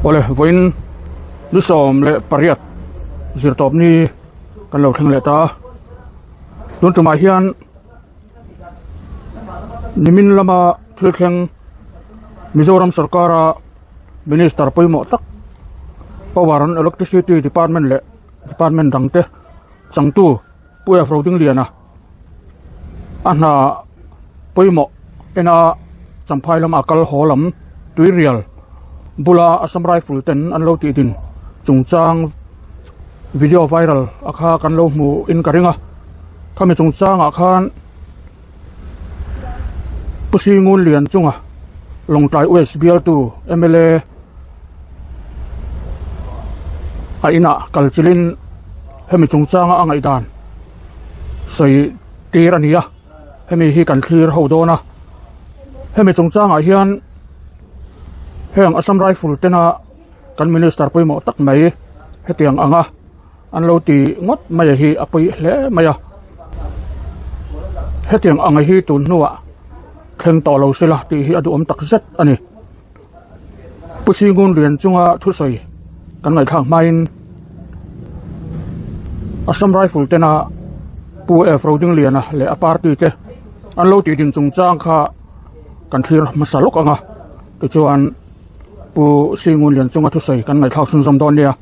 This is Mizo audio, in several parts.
Awle vawiin ni 18 zirtawp ni kan lo thleng leh ta a tun tumah hian nimin lama thil thleng Mizoram sorkara minister pawimawh tak power and electricity department leh department dang te changtu Pu F Rodingliana a hna pawimawh ena Champhai lama kal haw lam tuirial bula Assam Rifle ten an lo tih din chungchang video viral a kha kan lo hmu in ka ring a khami chungchangah khan Pu Singun Lian chunga Lawngtlai West bialtu mla a inah kal chilhin hemi chungchanga a ngaihdan sawi tir a ni a hemi hi kan thlir ho dawn a hemi chungchangah hian heng Assam Rifle tena kan minister pawimawh tak mai hetiang anga an lo ti ngawt mai a hi a pawi hle mai a hetiang ang hi tun hnuah thleng tawh lo sela tih hi a duhawm tak zet a ni Pu Singun Lian chunga thusawi kan ngaihthlak hmain Assam Rifle tena Pu F Rodingliana leh a party te an lo tih din chungchang kha kan thlir hmasa lawk ang a tichuan Pu Singun Lian chunga thusawi kan ngaihthlak chhunzawm dawn nia.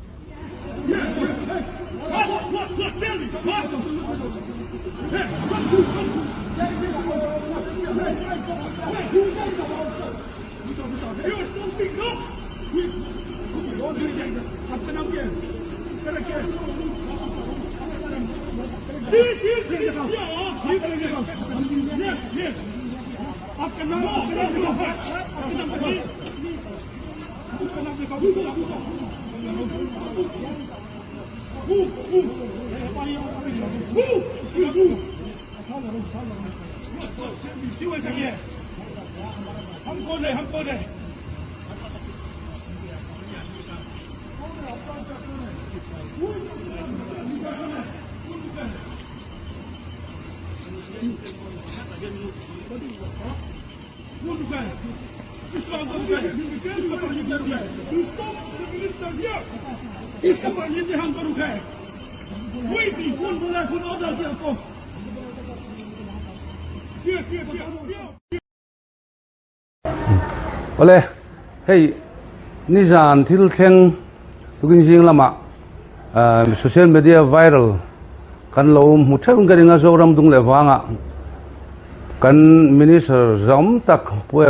Awle hei nizan thil thleng tukin zing lamah social media viral kan lo hmu theuh in ka ring a Zoram dung leh vangah kan minister zawm tak Pu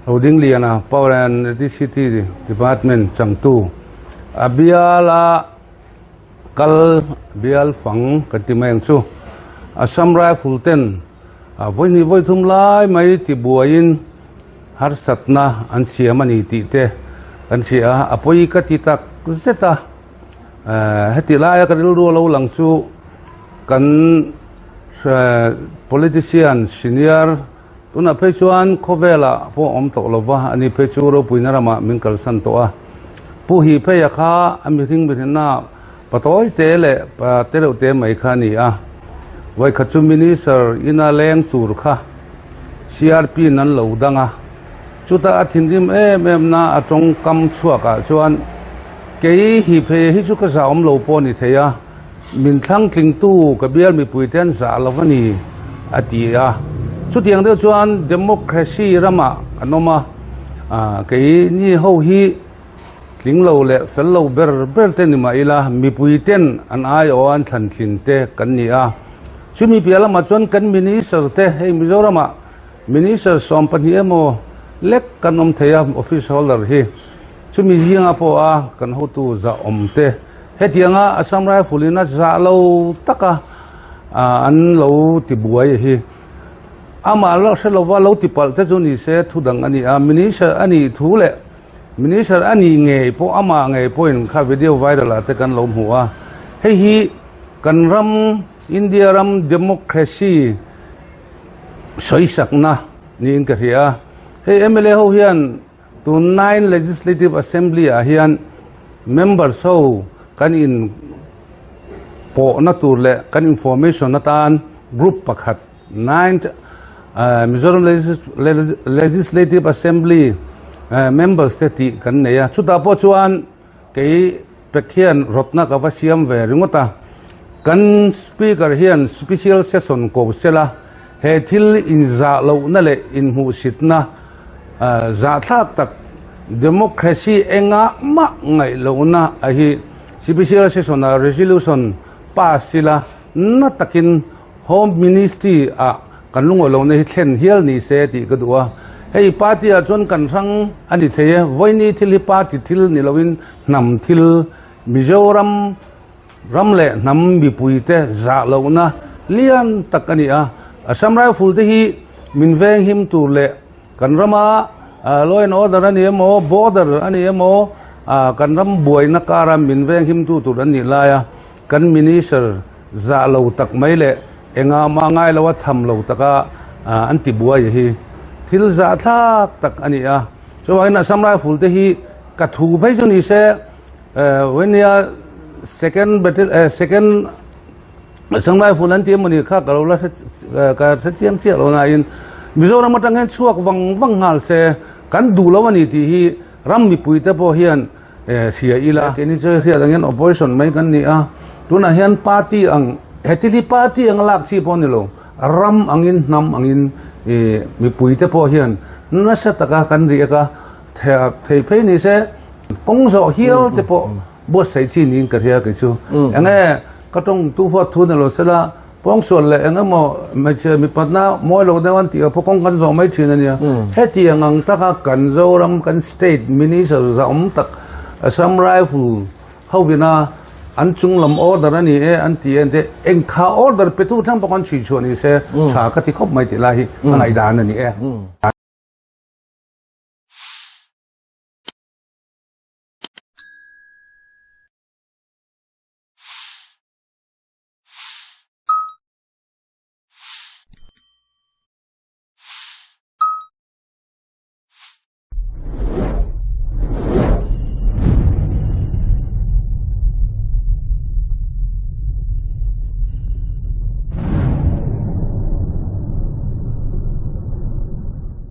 Rodingliana Power and Electricity Department changtu a biala kal bial fang kan ti mai ang chu Assam Rifle ten a vawihnih vawithum lai mai tibuaiin harsatna an siam a ni tih te kan hria a, a pawi ka ti tak zet a heti laia ka rilru a lo lang chu kan politician senior tunah phei chuan khawvelah pawh awm tawh lo va ani phei chu ropuina ramah min kalsan tawh a pu hi phei a kha a mihring mihrinna patawi te leh te reuh te mai kha a ni a vawikhat chu minister ina leng tur kha CRP in an lo dang a chutah a thinrim em em na a tawngkam chhuakah chuan kei hi phei hi chu ka zah awm lo pawh a ni thei a. Min thlang tlingtu ka bial mipuite an zah lo a ni, a ti a. Chutiang deuh chuan democracy ramah kan awm a, kei ni ho hi tling lo leh fel lo ber ber te ni mah ila mipuiten an aiawh an thlan tlin te kan ni a. Chumi piah lamah chuan kan minister te hei Mizoramah minister 12 emaw lek kan awm thei a office holder hi. Chumi zinga pawha kan hotu zah awm te hetianga Assam Rifle in a zah lo taka an lo ti buai hi amah lo hre lova lo ti palh te chu ni se thu dang a ni a, Minister a nih thu leh Minister a nih ngei pawh amah ngei pawhin kha video viral ah te kan lo hmu a, hei hi kan ram India ram democracy sawisakna niin ka hria a, hei mla ho hian Tun Nine Legislative Assembly ah hian members ho kan in pawhna tur leh kan information atan group pakhat Ninth Mizoram Legislative Assembly Members te tih kan nei a, chutah pawh chuan kei pek hian rawtna ka va siam ve ringawt a, kan Speaker hian Special Session ko sela he thil inzah lohna leh inhmuhsitna zahthlak tak democracy engah mah ngaih lohna a hi Special Session ah Resolution pass ila na takin Home Ministry ah kan lungawi lohna hi thlen hial ni se tih ka duh a. Hei party ah chuan kan hrang a ni thei e. Vawiini thil hi party thil ni loin hnam thil, Mizoram ram leh hnam mipuite zah lohna lian tak a ni a. Assam Rifle te hi min veng him tur leh kan rama law and order a ni emaw, border a ni emaw, kan ram buaina kara min veng himtu tur an nih laia kan Minister Zah lo tak mai leh engah mah ngai lo a tham lo taka an ti buai hi thil zah thlak tak a ni a. Chuvangin Assam Rifle te hi ka thu phei chu ni se Venia second battle second Assam Rifle an ti emaw ni kha ka lo la hre ka hre chiang chiah lo nain Mizoram atang hian chhuak vang vang nghal se kan duh lo a ni tih hi ram mipui te pawh hian Hria ila, keini chu hriat angin opposition mai kan ni a, tunah hian party ang, he thil hi party anga lak chi pawh a ni lo, ram angin hnam angin mipui te pawh hian nasa taka kan riak a, thei phei ni se kawng zawh hial te pawh buatsaih chi niin ka hria kei chu. Enge ka tawng tu huat thu ni lo sela, Pawngsual leh eng emaw hmeichhia mipatna mawi lo deuh an tih a pawh kawng kan zawh mai thin a nia. Hetiang ang taka kan Zoram kan state minister zahawm tak Assam Rifle hovina an chung lam order a ni e an ti en te engkha order pe tu thleng pawh kan chhui chhuah ni se tha ka ti khawp mai tih lai hi ka ngaihdan a ni e.